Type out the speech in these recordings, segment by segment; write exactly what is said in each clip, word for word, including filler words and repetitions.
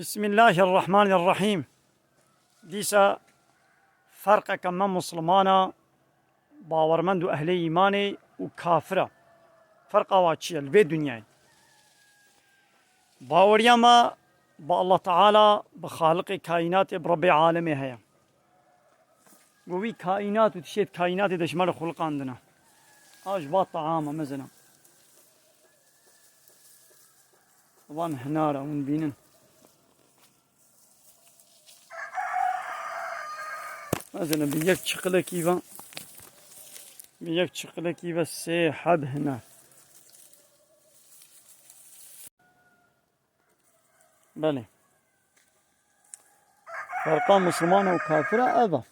Bismillahirrahmanirrahîm. Dîsa ferqeke me Muslimana bawermend û ehlê îmanê û kafira. Ferqa wa çi ye li vê dinyayê? Baweriya me bi Allah Teala, bi Xaliqê kaînatê, bi Rebbê alemê heye. Ku wî kaînat û tiştê di kaînatê de ji me re xuliqandine. A ji va taama mezina. Van hinara hûn bînin. Mezina bi yek çiqilekî ve, bi yek çiqilekî ve sê heb hinar. Belê. Ferqa Muslimana û kafira ev e.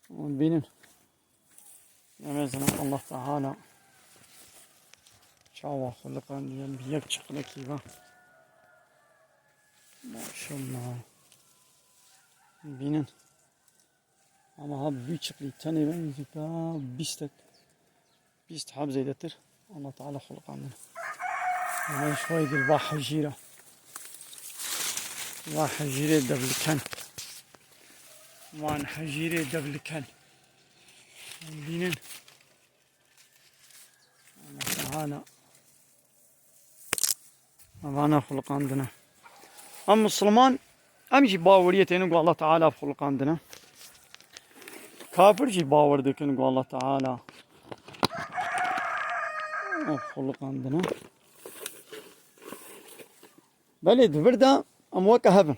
Hûn bînin. Em ê zana Allah Teala çawa xuliqandiye bi yek çiqlekî ve. Maşallah. Bînin. Ama ha bi vî çiqlî tenê ve nizîka bîstek. Bîst heb zêdetir. Allah Teala xuliqandin. Ama şoy dil va hejîra. Va hejîrê devliken. Van hejîrê devliken. Em bînin. Allah Teala. Vana xuliqandine. Em Musliman, em jî baweriyê tênin ku Allah Teala xuliqandine. Kafir jî bawer dikin ku Allah Teala xuliqandine. Belê di vir de em weke hev in.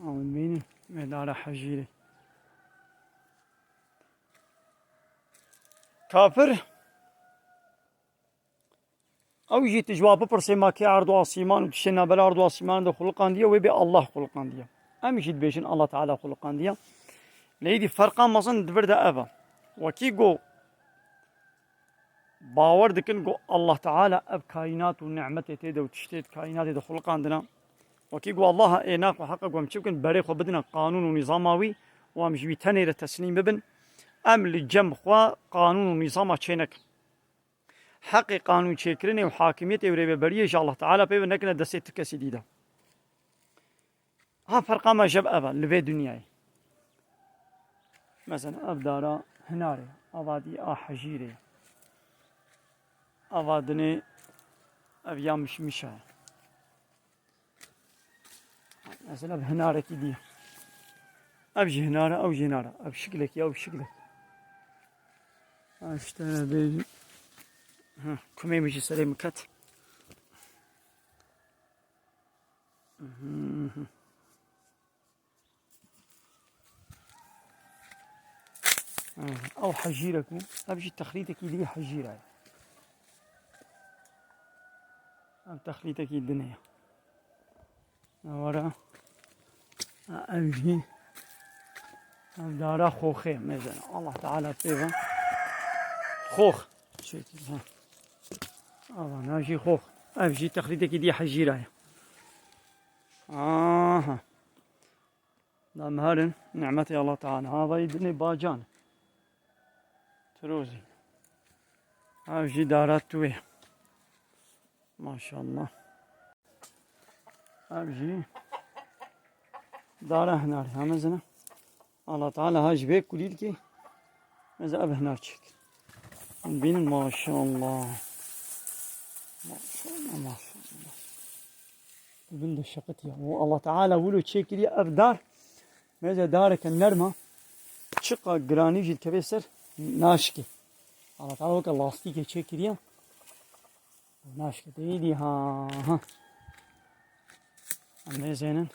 Em bînin, mêdara hejîrê. Kafir, ew jî tu ji wa bipirsê ma kê erd û asîman û tiştê navbera erd û asîmanan de xuliqandiye, wê bê Allah xuliqandiye. Em jî dibêjin Allah Teala xuliqandiye. Lê êdî ferqa mezin di vir de ev e. Wekî got, bawer dikin ku Allah Teala ev kaînat û nîmetê tê de û tiştê di kaînatê de xuliqandine. Wekî ku Allah ê naxwe heqe ku em çi bikin, berê xwe bidine qanûn û nîzama wî û em ji wî tenê re teslîm bibin. Em li cem xwe qanûn û nîzama çênekin. Heqê qanûn çêkirinê û hakimiyetê û rêveberiyê ji Allah Teala pê ve nekine destê tu kesî dî de. Ha ferqa me ji ev e li vê dinyayê. Mesela ev dara hinarê, ava dî a hejîrê. Ava dinê ev ya mişmişa ye. Mesela bi hinarekî dî. Ev jî hinare, ew jî hinare. Ev şiklekî, ew şiklek. Ha, işte bê-, ha, kumê min jî serê min ket. Ew hejîrek bû. Ev jî texlîtekî dî hejîra ye. Ev texlîtekî dinê ye. Ewara. Ha, ev jî. Ev dara xoxê mezin. Allah Teala pê ve. Xox. Çekil, ha. Ava na jî xox. Ev jî texlîtekî dî hejîra ye. Aha. Da miharin, nimetê Allah Teala. Ha, vay dinê bacan. Tirozî. Ev jî dara tuwê. Maşallah. Ev jî dara hinarê. Ha, mezin e. Allah Teala ha ji vê kulîlkê mezin ev hinar çêkir. Hûn bînin maşallah. Maşallah, maşallah. Di bin de şeqitiye. Û Allah Teala wilo çêkiriye ev dar. Meze dareke nerm e. Çiqa giranî jî dikeve ser naşikê. Allah Teala weke lastîkê çêkiriye. Naşikê te êdî ha, ha. Em nêzênin.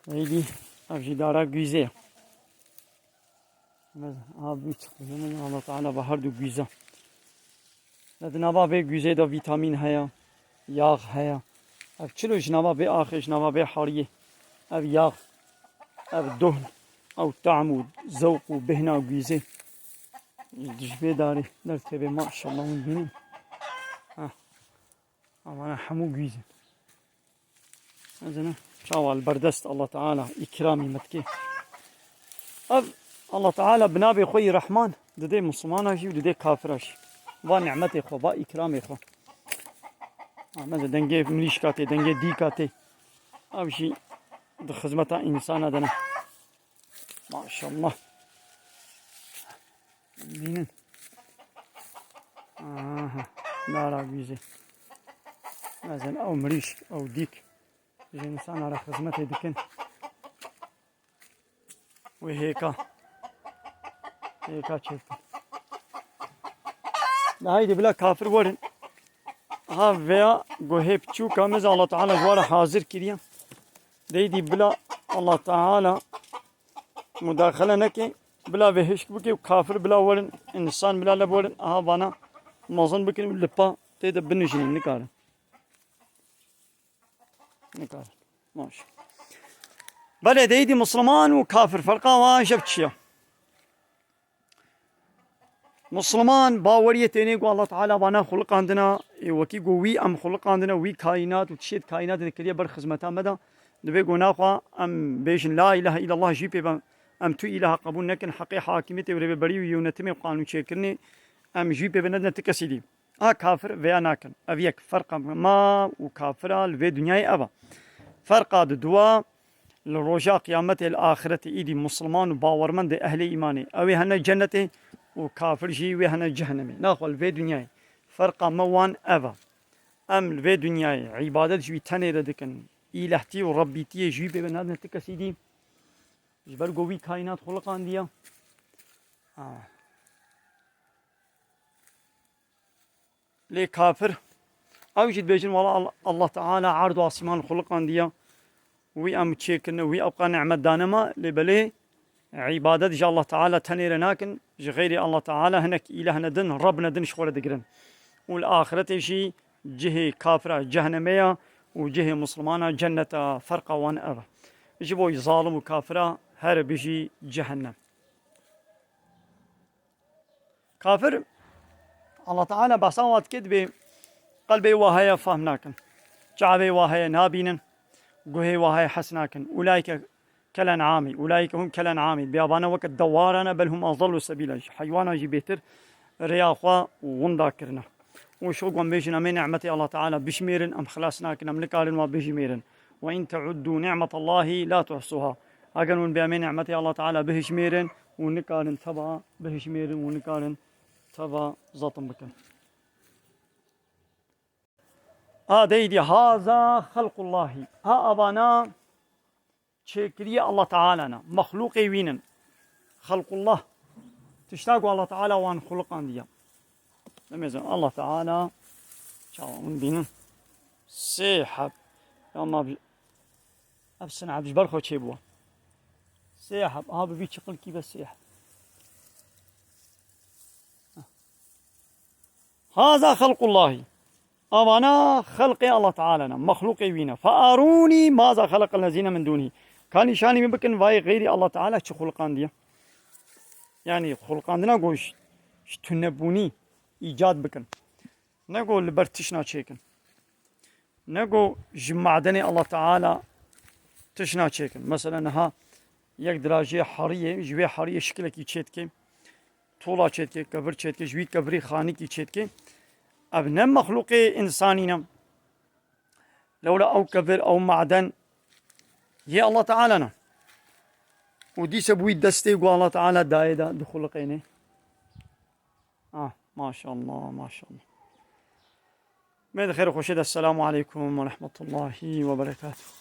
Êdî ev jî dara güzê ye. Meze, ha, bi çiqa, Allah Teala bi her du güza. Di nava vê güzê de vîtamîn heye, yağ heye. Ev çilo ji nava vê axê, ji nava vê hariyê. Ev yağ, ev duhn, ew tam û zewq û bêhna güzê. Ji vê darê dertê vê maşallah hûn bînin. Ha. Amana hemû güzin. Mezin e, çawa li berdest Allah Teala îkramî me dike. Ev Allah Teala bi navê xwe yî Rehman didê Muslimana jî û didê kafira jî. va nimetê xwe, va îkramê xwe. Ha, mesela dengê mirîşka tê, dengê dîka tê. Ev jî di xizmeta însana de ne. Maşallah. Bînin. Aha, dara wî jî. Mezen ew mirîşk, ew dîk ji însana re xizmetê dikin. Wê hêka. Hêka çêkin. De haydê bila kafir werin. Ha veya guhê piçûka me zî Allah Teala ji we re hazir kiriye. Deydî bila Allah Teala mudaxele neke, bila vê hişk bike û kafir bila werin, însan bila li werin, aha vana mezin bikin û li pa tê de binijînin, nikarin. Nikarin. Maş. Belê deydî Musliman û kafir ferqa wan ji çi ye? Musliman baweriyê tênê ku Allah Teala vana xuliqandina, ê wekî ku wî em xuliqandine, wî kaînat û tişêt kaînatê dikiriye ber xizmeta me de, divê ku naxwa em bêjin la ilahe illallah jî pê be, em tu îlaha qebûl nekin, heqê hakimiyetê û rêveberî û yönetimê û qanûnçêkirinê em jî pê be nedine ti kesî dî. A kafir vêya nakin. Ev yek ferqa ma û kafira li vê dinyayê ev e. Ferqa di dua li roja qiyametê, li axiretê, îdî musulman û bawermendê ehlê îmanê, ew ê hene cennetê û kafir jî wê hene cehennemê. Naxwe li vê dinyayê ferqa me wan ev e. Em li vê dinyayê îbadet ji wî tenê re dikin. Îlehtî û rebbîtiyê ji wî pê ve nadine ti kesî dî. Ji ber ku wî kaînat xuliqandiye. Ha. Lê kafir, ew jî dibêjin, wala Al-, Allah Teala erd û asîman xuliqandiye, wî em çêkirine, wî ewqa nimet dane me, lê belê îbadet ji Allah Teala tenê re nakin, ji xeyrê Allah Teala hinek îlehne din, Rebne din ji xwe re digirin. Û li axiretê jî cihê kafira cehnemê ye û cihê misilmana cennet e, ferqa wan ev e. Ji bo zalim û kafira here bijî cehennem. Kafir, Allah Teala behsa wa dike, dibê qelbê wa heye fehm nakin. Çavê wa heye nabînin. Guhê wa heye hes nakin. Ulaîke kel en'amî. Ulaîke hum kel en'amî. Biyabane weke dewaran e, bel hum adallu sebîla. Ji heywana jî bêtir rêya xwe winda kirine. Û şo ku em bêjin, em ê nimetê Allah Teala bijmêrin, em xilas nakin, em nikarin wa bijmêrin. Ve in te'uddû ni'metallahî la tuhsuha. Eger hûn bê em ê nimetê Allah Teala bihişmêrin û nikarin teva bihişmêrin û nikarin teva zatim bikin. A deydî haza xelqullahî. Ha avana çêkiriyê Allah Teala ne. Mexlûqê wî nin. Xelqullah. Tişta ku Allah Teala wan xuliqandiye. Demêzin Allah Teala çawa hûn bînin. Sê heb. Ya ma bi-, ev sineb ji ber xwe çêbû. Sê heb. Aha bi vî çiqilkî be sê heb. Haza xelqullahî. Avana xelqê Allah Teala ne, mexlûqê wî ne. Fe arûnî maza xeleqel lezîne min dûnî. Ka nîşanî min bikin, vayê xeyrî Allah Teala çi xulqandiye? Yanî xulqandina ku ji, ji tunebûnî îcad bikin. Ne ku li ber tişna çêkin. Ne ku ji madenê Allah Teala tişna çêkin. Mesela niha yek dirajê heriyê, ji wê heriyê şikilekî çêdike. Tola çêdike, kevir çêdike, ji wî kevirî xanîkî çêdike. Ev ne mexlûqê însanî ne. Lewla ew kevir, ew maden yê Allah Teala ne. Û dîse bi wî destê ku Allah Teala dayê de dixuliqêne. Ah, maşallah, maşallah. Mê di xêr û xweşê de. Esselamu aleykum ve rahmetullahi ve berekatuhu.